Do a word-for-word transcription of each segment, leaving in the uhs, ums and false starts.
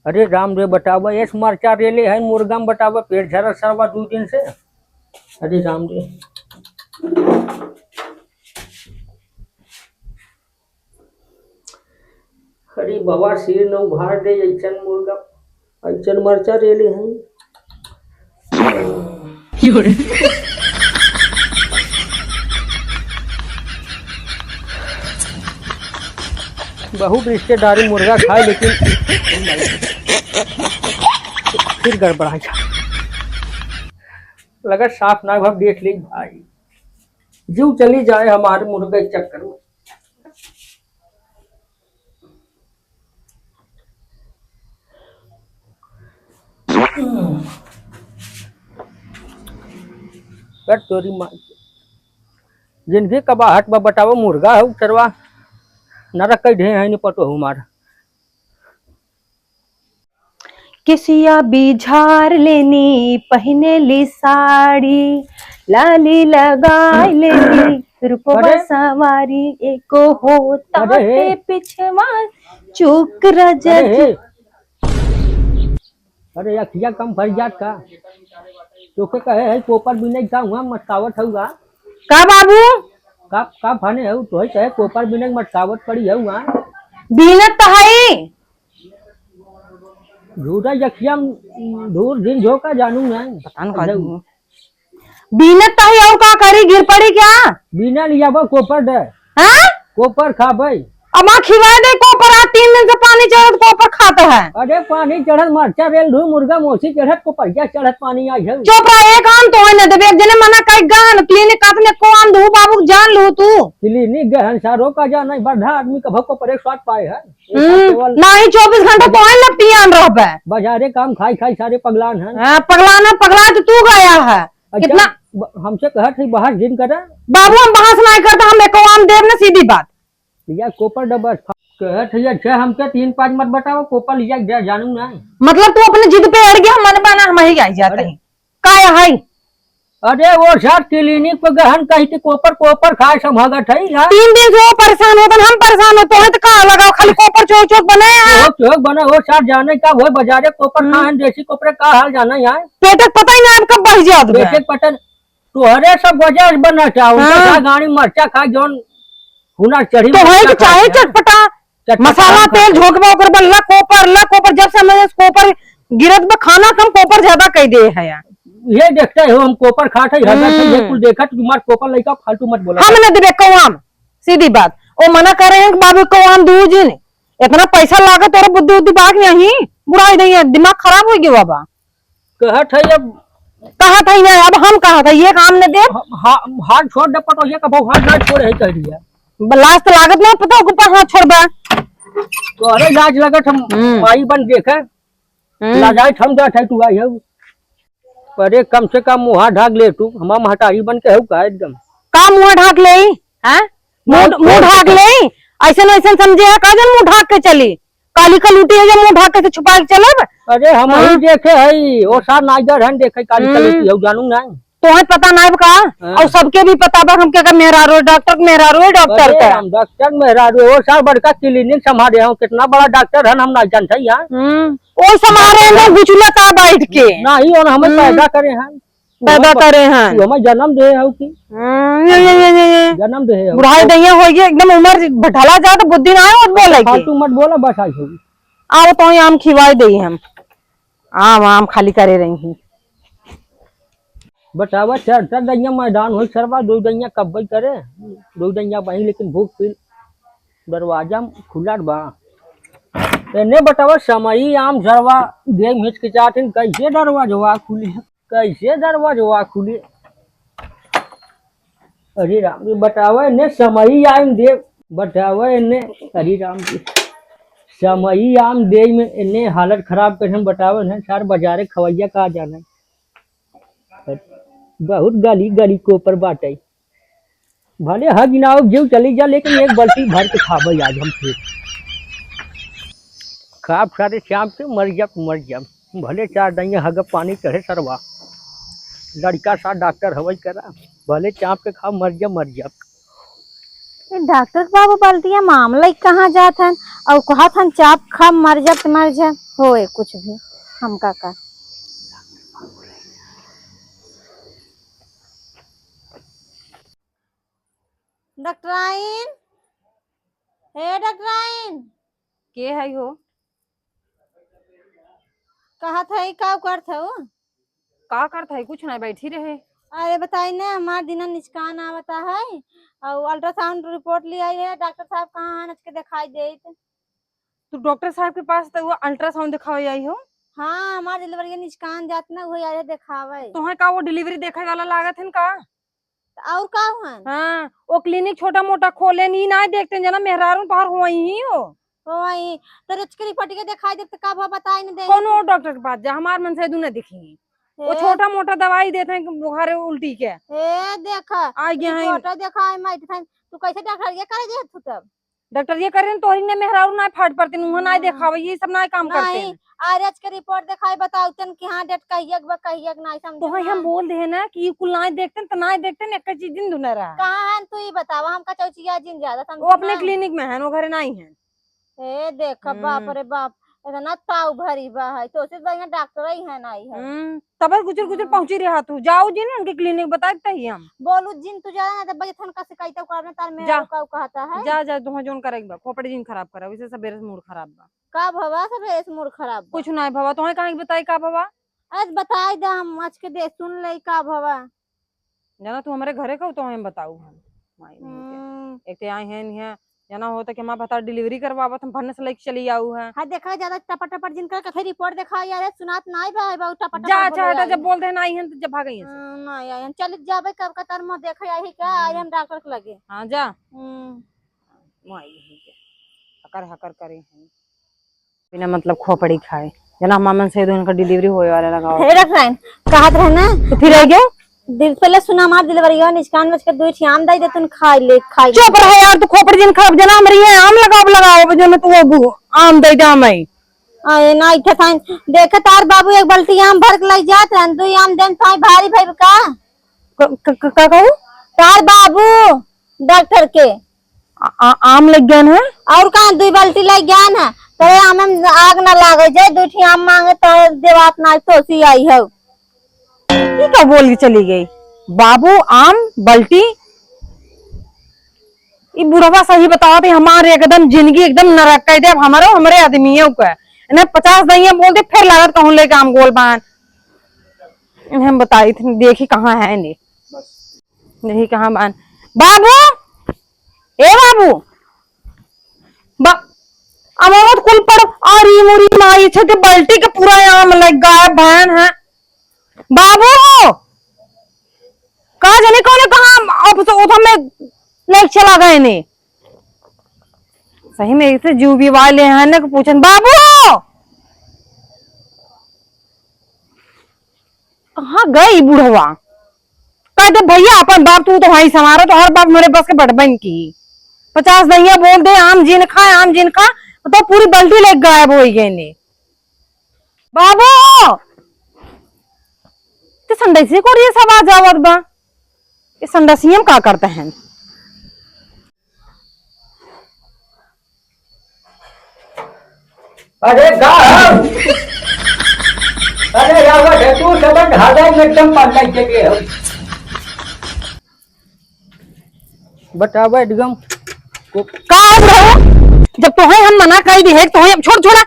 अरे राम रे, बतावा, एस मरचा रेले है मुर्गा में, बतावा, पेट झरा सरवा दू दिन से। अरे राम रे। अरे बाबा, सिर न उभार दे, ऐसन मुर्गा, ऐसन मरचा रेले हैं। बहुत रिश्तेदारी मुर्गा खाए, लेकिन फिर गड़बड़ा जा। लगा साफ ना भब देख ले भाई, जीव चली जाए हमारे मुर्गा के चक्कर में। कर तोरी माँ के। जिनगी कबाहट बा, बतावा, मुर्गा हउ सरवा, नरक कइ ढे है नि पतो हमार। केसिया बिझार लेनी, पहिने ली साड़ी, लाली लगाइ लेनी, रूपवा अरे? सवारी, एको होता अरे? पे पिछवा चूक रजत। अरे हे। अरे अखिया कम भर जात का? तोके कहे है कोपर बिनई का हुआ मटकावत हउआ? का बाबू? का, का फाने हउ? तोहे कहे कोपर बिनई मटकावत पड़ी हउआ? बीनत त हई। झूठा जखिया में धूर झिन झोंका जानू ना। पता न का जाऊ। जानू। बीनत त हई अउर का करी, गिर पड़ी क्या? बीना लिया बा कोपर दे। हाँ? कोपर खा भाई। अब माँ खिवाए दे कोपर, आज तीन दिन से पानी चढ़त कोपर खात है। अरे पानी चढ़त मरचा रेल धू मुर्गा मोसी चढ़त कोपरिया चढ़त पानी आई है। चुप रह, एक आम तो है न देबे, एक जने मना कई गहन clinic अपने को आम दू बाबू जान लू तू। Clinic गहन सारो का जान नहीं, बर्धा आदमी का भक्को पर एक स्वाद पाए है। हम्म, केवल नहीं, चउबीस घंटा तो है न पियान रहबे। बाजारे काम खाई खाई सारे पगलान हैं। हाँ, पगलान है, पगला तो तू गया है। अच्छा, कितना ब-, हमसे कहत है बहस जिन करे। बाबू, हम बहस नहीं करते, हम एको आम देब ना, सीधी बात। या कोपर डबस कहत है, अच्छा, हमके तीन पाँच मत बताओ, कोपर लिया जा, जानू ना। मतलब तू अपने जिद पे अड़ गया, मन बना हम ही आई जाते अरे। हैं। का है? अरे वो सार clinic पे गहन कही थी कोपर, कोपर खाए संभागत है यार। तीन दिन से वो परेशान होतन, हम परेशान होते हैं तो का लगाओ, खाली कोपर चोर चोर बने हैं। चोर चोर बने, वो सार जाने का, वो बाजारे कोपर हम्म। खाए, देसी कोपरे का हाल जाना यार। पेट के पता ही ना अब कब बह जात बे। पेट के पता न-, तोहरे सब वजह से बना चाहो, हाँ। उनका गाड़ी मरचा खा जौन हुना चढ़ी तो है मरचा कि खा चाहे गया। चटपटा, चटपटा मसाला, खाम तेल, खाते। झोंकबा ओकर बल्ला, कोपर, ला कोपर, जब से हमरे कोपर गिरत बा, खाना कम, कोपर ज्यादा कई दे है यार। ये देखते हो, हम कोपर खात है, हरदम से ये हम्म। कुल देखत, तुम्हार कोपर लइका फालतू मत बोला। हम न देबे कौआम, सीधी बात। ओ मना करे हैं कि बाबू कौआम दू जिन, इतना पैसा लागत, तोरा बुद्धि उद्धि बाग नहीं, बुढ़ाई नहीं है, दिमाग खराब हो गया बाबा। कहत है अब कहत है ना, अब हम कहत है, ये काम न दे। हा-, हा-, हाथ छोड़ दे पटोहिया का, बहु हाथ ना छोड़े है, कह दिया। ब-, लाज तो लागत ना, पता ओकर पर हाथ छोड़बा। तोहरे लाज लगत हम हम्म। माई बन देखे। हम्म। लाजाइत हम जात है तू आई है। अरे कम से कम मुँह ढाक ले तू, हमार महतारी बन के हऊ का एकदम। का मुँह ढाक ले, हैं? मुँह, मुँह मुँह ढाक ढाक ले। ऐसन वैसन समझे है, का जन मुँह ढाक के चली? काली का लूटी है, ये मुँह ढाक के छुपा के चलब? अरे हम हाँ। ही देखे है, वो सार नाइगर हन देखे काली का हम्म। लूटी है, जानू ना। तोहे पता ना बा का? हाँ। और सबके भी पता बा, हमके का मेहरारू है डॉक्टर, मेहरारू है डॉक्टर अरे का। हम डॉक्टर मेहरारू, वो सार बड़का clinic संभाले हो, कितना बड़ा डॉक्टर हन, हम ना जानते यार। हम्म। वो संभाले हैं, गुचुला ता बैठ के। नहीं, वो हमें हम्म। पैदा करे हैं। पैदा तू हमें, करे हैं। तू हमें जन्म दे हो कि? हम्म, ये, ये, ये, ये, ये। जन्म दे हो। बुढ़ाई दहिया हो गई, एकदम उम्र ढला जाए तो बुद्धि ना आए, और बोले कि। फालतू मत बोला, बस आई होगी। आओ तो आम खिवाई दे हम। आम, आम खाली करे रही हैं। बतावा, चार, चार दहिया मैदान होई सरवा, दो दहिया कब्बे करे, दो दहिया बही, लेकिन भूख पील दरवाजा खुला बा। एने बतावा, समई आम सरवा, देख हिचकिचात हैं, कैसे दरवाजवा खुली है? कैसे दरवाजवा खुली? अरे राम रे, बतावे ने समई आम दे, बतावे ने, अरे राम रे, समई आम दे में एने हालत खराब कर हम बतावे ने, सार बाजारे खवैया का जाने। बहुत गली गली कोपर बाटे। भले हग ना हो, जीव चली जा, लेकिन एक बाल्टी भर के खाबे आज हम फिर। खाब सारे शाम के मर जाब, मर जाब। भले चार दहिया हग पानी चढ़े सरवा। लड़का सा डॉक्टर हवई करा। भले चाप के खाब, मर जाब, मर जाब। ये डॉक्टर के बाबू बल्टिया मामला ही कहाँ जात हन? और कहत हन चाप खा, मर जा त मर जा, होए कुछ भी, हमका का। डॉक्टराइन, हे डॉक्टराइन। के है हो? कहत है, का करत हो? का करत है? कुछ नहीं, बैठी रहे। अरे बताई ना, हमार दिना निचकान आवता है और अल्ट्रासाउंड रिपोर्ट ले आई है, डॉक्टर साहब कहाँ हैं, आज के दिखाई देत। तू डॉक्टर साहब के पास तो वो अल्ट्रासाउंड दिखावे आई हो? हाँ, हमार डिलीवरी निचकान जात ना, वही आए देखावे। तोहे का वो डिलीवरी देखे वाला लागत है का? त और का हुआ? हाँ, वो क्लिनिक छोटा मोटा खोले नी, ना देखते जना मेहरारू तोहर होई ही हो। होई, तो रोज के रिपोर्ट के दिखाई देब त का भा बताई न दे। कोनो और डॉक्टर के पास जा, हमार मन से दू न दिखी। वो हे। छोटा मोटा दवाई देते हैं बुखार उल्टी के। हे देखा, आ गया है। रिपोर्ट दिखाई माइट था। तू कैसे डॉक्टर ये करे जे तू तब? डॉक्टर ये करे न, तोहरी ने मेहरारू ना फाट पड़ते, मुँह ना हम्म। देखावे, ये सब ना काम करते नहीं, हैं। आर एच के रिपोर्ट दिखाई बताओ तन कि हाँ डेट कहियक बा, कहियक ना समझ तोहे हम बोल दे ना कि ये कुल ना देखते न, त ना देखते न, एक चीज दिन दुना रहा। कहाँ हैं तू ये बतावा, हमका चौचिया जिन ज्यादा समझ वो अपने ना। क्लिनिक में है, वो घरे नहीं है। ए देख, बाप हम्म। रे बाप, इतना ताव भरी बा है, तो से बढ़िया डॉक्टर ही है नहीं है। हम्म, तब गुजर गुजर हम्म। पहुंची रहा तू, जाओ जिन उनके क्लिनिक बताए तही हम। बोलू जिन तू ज्यादा ना, तब बजे थन का शिकायत करना तार में जा। का कहता है। जा, जा, तोहे जोन करेक बा, खोपड़ी जिन खराब करा, वैसे सबेरे से मूड खराब बा। का भवा सबेरे से मूड खराब बा? कुछ नहीं भवा, तोहे कहाँ के बताई का भवा? आज बताई दे हम, आज के दे सुन ले का भवा। जाना तू हमरे घरे का, तो हम बताऊ हम। माई नहीं के। हम्म। एक ते आए हैं, नहीं है, जाना हो तो कि हमार भतार डिलीवरी करवावत, हम भन्ने से लेके चली आऊ है। हाँ, देखा ज्यादा टपा टपा जिन कर कथे रिपोर्ट देखा यार, सुनात नाई बा, बा टपा टपा जा, अच्छा बोले हटा, आई जब हैं। बोल दे ना आई हैं, तो जब भाग आई हैं से। हम्म, नाई आई हैं। चल जाबे कब का तार मुँह देखे आई का, आई हम्म। हम डॉक्टर के लगे। हाँ, जा। हम्म। माई नहीं के। हकर हकर करे हैं। बिना मतलब खोपड़ी खाए। जना मामन से दो इनका डिलीवरी होए वाला लगा हो। हे रख रहे हैं, कहत रहे ना। तो फिर आ गया? दिल पहले सुना मार डिलीवरी हो, निचकान में के दो ठी आम दई दे तुन खाई ले, खाई ले। चुप रहे यार, तू खोपड़ी जिन खराब जना हमरी है, आम लगाओ, लगाओ, जो मैं तू वो आम दई दे मैं। आए ना इठे थाई, देखे तार बाबू एक बाल्टी आम भर के लई जात रहन, दो आम देन थाई भारी भाई का। क-, क-, क-, का कहू? तार बाबू डॉक्टर के। आ, आ, आम लग गए हैं? और कहाँ दुई बाल्टी लग गए हैं? तोरे आम में आग ना लागे, जे दू ठी आम मांगे तो देवात ना, तोसी आई हो। ये तो बोल के चली गई, बाबू आम बाल्टी। ई बुढ़वा सही बतावत है, हमारे एकदम जिंदगी एकदम नरक कर दे। अब हमारो, हमरे आदमियों का, इन्हें पचास दइया बोल दे, फिर लागत कहूँ लेके आम गोल बान। इन्हें हम बताई थी, देखी कहाँ है ने। देखी कहाँ बान। बाबू, ए बाबू, बा-, अब मत कुल पड़, अरे मोरी माई, छे के बाल्टी के पूरा आम लग गया, बहन है। बाबू, का जाने कौन कहाँ अब तो उठा में लेके चला गए ने। सही में इसे जीव भी वाले हैं ना, पूछन, बाबू, कहाँ गई बुढ़वा? कह दे, "भैया, अपन बाप तू तो वहीं संभारो, तो हर बाप मेरे बस के बटबन की।" पचास दइया बोल दे, "आम जिन खा, आम जिन खा," तो पूरी बाल्टी लेके गायब हो गए ने। बाबू, ते संडैसी को ये सब आ जावत बा। ये संडैसी हम का करते हैं? अरे का हो? अरे रावत है तू, सब ढाबा में एकदम पल्ला के गए हो। बतावा एकदम। का हो बुढ़ऊ? जब तोहे हम मना कर दी है, तोहे अब छोड़, छोड़ा,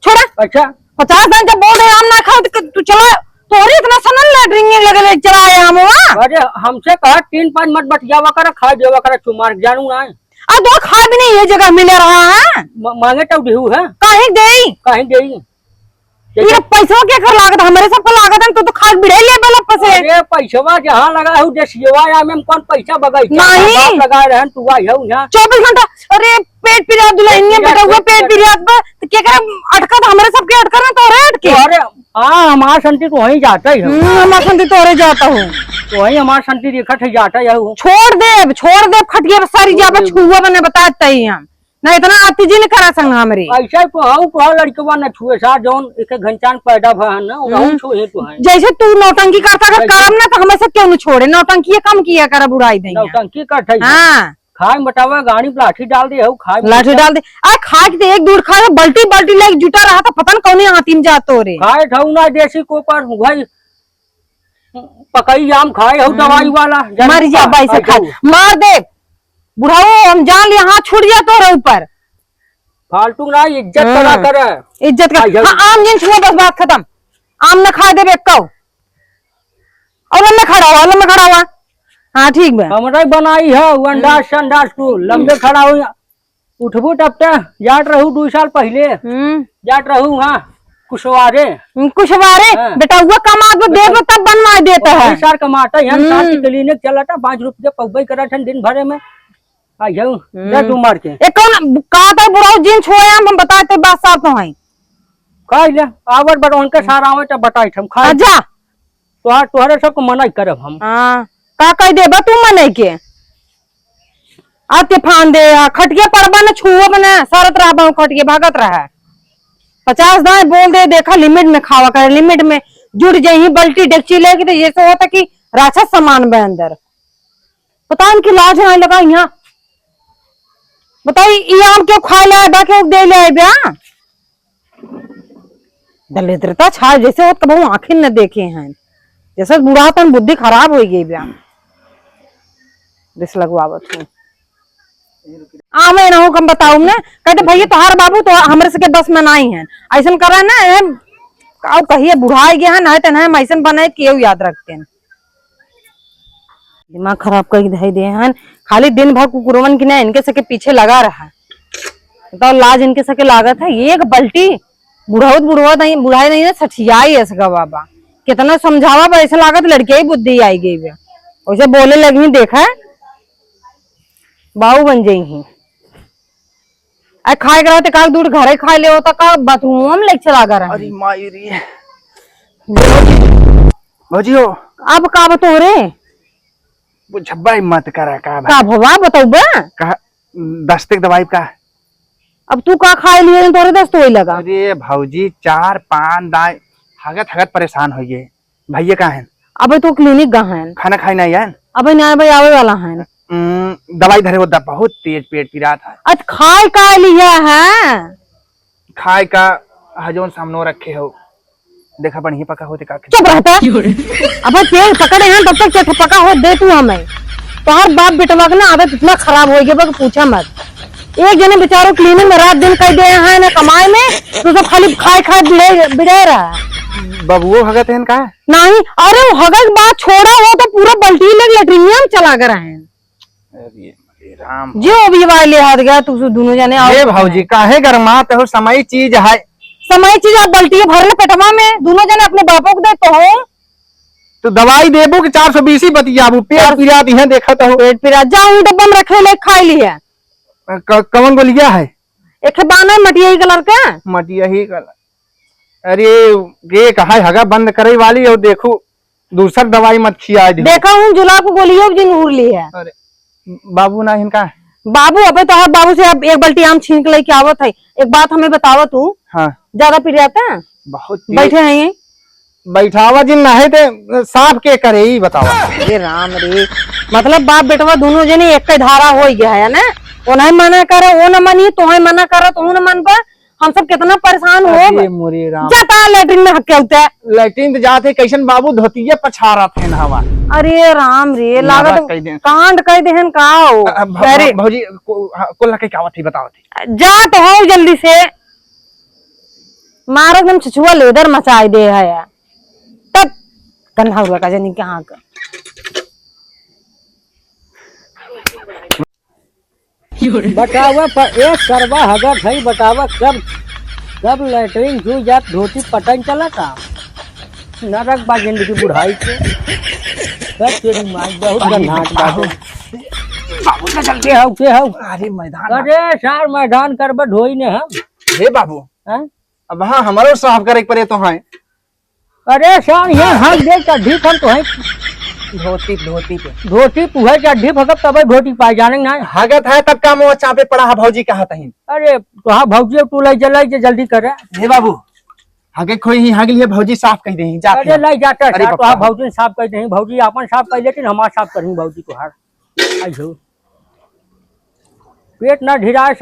छोड़ा। अच्छा। पचास दिन जब बोल रहे आम ना खाओ, तो तू चला, तोहरे इतना सनन लैट्रिन लगे ले चला आए हम वहाँ। अरे हमसे कहा तीन पाँच मत बतियावा करा, खा देवा करा चुमार, जानू ना। आ दो खा भी नहीं ये जगह मिल रहा है। म-, मांगे तो देहू है। काहे देई? काहे देई? ये पैसवा के कर लागत, हमरे सबको लागत है, तू तो खा बिड़े ले बलप से। अरे पैसवा जहाँ लगा है, देसियवा या में कौन पैसा बगाई? नहीं। बाप लगा रहन, तू आई है यहाँ। चौबीस घंटा, अरे पेट पिरिया दुल्हनिया चौबीस बेटा हुआ, घंटा पेट पिरिया बा, तो के करे अटका था, हमरे सबके अटका ना, तोरे अटके। अरे हाँ, हमार संती तो वहीं जाता ही है। हम्म, हमार संती तोरे जाता हूँ। तो वहीं हमार संती देखत है, जाता ही है वो। छोड़ दे, छोड़ दे, खटिया पे सारी छोड़ जाबे, दे। छुआ बने बताते ही हम। ना इतना आती जी न करा संग हमरे। ऐसा ही तो हऊ, तो हऊ लड़कवा न छुए सा, जौन एक एक घंचान पैदा भा है ना, हम्म। वहू छुए तो है। जैसे तू नौटंकी करता कर, कैसे? करम ना तो हमें से क्यों न छोड़े, नौटंकी ये कम किया कर, बुराई देंगे। नौटंकी करता ही। हाँ। खाए में बतावा, गाड़ी में लाठी डाल दे हऊ, खाए में लाठी डाल दे। आ, खाए के तो एक दूर खाए, बल्टी बल्टी लेके जुटा रहा था, पता न कौने हाथी में जातो रे। खाए था ना देसी कोपर, भाई, पकई आम खाए हऊ, हम्म। दवाई वाला, मर जा, बाई से खा, मार दे। बुढ़ाऊ, हम जान लिया, हाथ छूट जातो रे ऊपर। फालतू ना, इज्जत करा हम्म। करे। इज्जत का, आई जाऊ। हाँ, आम जिन छुआ, बस बात खत्म। आम न खाए देबे, कहो। और लम्बे खड़ा हुआ, लम्बे खड़ा हुआ। हाँ, ठीक बा। हमरे बनाई है, वो अंडास हम्म। संडास तू, लम्बे खड़ा हुआ। उठबू तब ते, जात रहू दू साल पहिले। हम्म। जात रहू, हाँ, कुशवारे। हम्म, कुशवारे? हाँ। बेटा, वो कमा के देबे तब बनवाए देता है। सार कमाता है, हम्म। सार की clinic चलता, पाँच रुपये पौबे करत है दिन भरे में। आ जाऊ, हम्म। दस उमर के। ए, कौन, का तो बुढ़ाऊ जिन छुए हम, हम बताए ते बात साफ तो है। खाई ले, आवर बर उनके सारा आवे तो बताई हम खाई। आ जा। तोहार, तोहरे सबको मना ही करब हम। हाँ, का कह देबा तू मने के? आ ते फान दे, आ खटिया पड़बा न छुअब न, सरत रहबा खटिया, भागत रहा। पचास दाएं बोल दे, देखा limit में खावा करे, limit में जुड़ जइही बल्टी डेगची लेके, तो जैसे होता कि राक्षस समान बे अंदर। पता इनकी लाज ना लगा यहाँ। बताई, ई आम क्यों खा ले बा, क्यों दे ले बा? दलिद्रता छाए जैसे होत कबहू आँखिन न देखे हैं। जैसे बूढ़ा तन बुद्धि खराब होइ गई बा। दिस लगवावत हूँ। आमे ना हो कम बताऊ ने, कहते, "भैया तोहार बाबू तो हमरे से के बस में नाई है।" ऐसन करा ना, हम काऊ कहिए बुढ़ाई गया है, नाई तो नाई हम ऐसन बनाए कि यू याद रखते हैं। दिमाग खराब करके धई दे हन। खाली दिन भर कुकुरवन की ना इनके सके पीछे लगा रहा। बताओ, लाज इनके सके लागत है। एक बल्टी बुढ़ौत, बुढ़ौत नहीं, बुढ़ाई नहीं ना, सठियाई है सका बाबा। कितना समझावा बा, ऐसा लागत लड़किया ही बुद्धि आई गई बा। वैसे बोले लगनी, देखा बाऊ बन जइही। अरे खाए के रहते का दूर घरे खाए ले होता का, बाथरूम में लेके चला गया रहा। अरे माई रे। भौजी हो। अब का बतो रे? वो झब्बा ही मत करा का भाई। का भवा बतौबा? का दस्ते के दवाई का? अब तू का खाए लिए तोरे दस्त वही लगा। अरे भौजी, चार पान दाए हगत हगत परेशान हो गए। भैया कहाँ हैं? अबे तो clinic गा हैं। खाना खाए नहीं आए? अबे नहीं, अबे आवे वाला हैं। हम्म, दवाई धरे होता, बहुत तेज पेट पिरात है। अत खाए का लिया है? खाए का हजोन सामनो रखे हो, देखा बढ़िया पका होते का। चुप रहता। अबे पेट पकड़े हैं तब तक चट पका हो दे तू हमें। तोहर बाप बेटवा के ना आदत इतना खराब हो गया बा कि पूछा मत। एक जने बेचारो clinic में रात दिन कह दे हैं ना कमाए में, तो सब खाली खाए खाए बिड़े, बिड़े रहा। बबुओ हगत हैं का? नहीं, अरे वो हगत बात छोड़ा, वो तो पूरा बल्टी लेके लेटरिनिया में चला गया है। अरे, अरे राम। जो भी वाले हाथ गया, तू दोनों जने आओ। ए भौजी, काहे गरमात हो? समय चीज है। समय चीज है, बल्टी भर ले पेटवा में, दोनों जने अपने बापों को दे तो हो। तो दवाई देबू कि चार सौ बीस ही बतियाबू? पेट चार पिरात इहाँ देखत हो। पेट पिरात, जा वही डब्बा में रखे ले, खाई ली है। क-, कवन गोलिया है? एक है बाना मटियाही colour का। मटियाही colour। अरे, ये कहा है हगा बंद करे वाली, और देखू दूसर दवाई मत खिया दे। देखा हूँ जुलाब को गोलियों भी जिन उड़ ली है। अरे, बाबू ना इनका। बाबू, अबे तो आप बाबू से अब एक बाल्टी आम छीन के लेके आवत है। एक बात हमें बतावा तू। हाँ। ज्यादा पिरात है? बहुत तेज। बैठे हैं ये? बैठावा जिन ना है ते साफ के करे, ई बतावा। अरे राम रे, मतलब बाप बेटवा दोनों जने एक ही धारा हो गया है ना? वो नहीं मना करे, वो न मनी, तोहे मना करे, तू न मन पर। हम सब कितना परेशान हो अरे गए। मोरे राम। जाता लेटरिन में हक के उते। लेटरिन तो जाते, कैसन बाबू धोतिये पछारत है नहवा। अरे राम रे, लागत कह दे। कांड कह देहन का हो? अब भ-, अरे। भौजी को, हाँ, कुल लगे क्या आवत है, बतावत है। जा तो हो जल्दी से। मार एकदम छुछुआ लेदर मचाई दे है। तब कन्हा हुआ का जनी कहाँ का। बतावा प-, ए सरवा हगत है, बतावा कब, कब लेटरिन हुई जात धोती पटन चला का? नरक बा जिंदगी बुढ़ाई के। कब तेरी माँ बहुत गन्हाट बा। बाबू का चलते हो, के हो? अरे मैदान। अरे सार मैदान करबे ढोई ने हम। हे बाबू। हैं? अब हाँ, हमारो साफ करे के परे तो है। अरे सार, यहाँ हक दे चड्ढी पर तो है। धोती, धोती पे। धोती पुहे चड्ढी फकब तबे धोती पाए जाने ना। हगत है तब का मुँह चापे पड़ा है भौजी कहा तहीं। अरे, तो हाँ भौजी, तू ले जा, ले जा, जल्दी करे। हे बाबू, हगे खोई ही हगली है भौजी साफ कह दे ही, जात अरे, है। ले जाता अरे सार, तो हाँ पप्पा। भौजी साफ कह दे ही, भौजी आपन साफ कह लेकिन हमार साफ करी भौजी तोहार। आई हो। पेट ना ढिराए।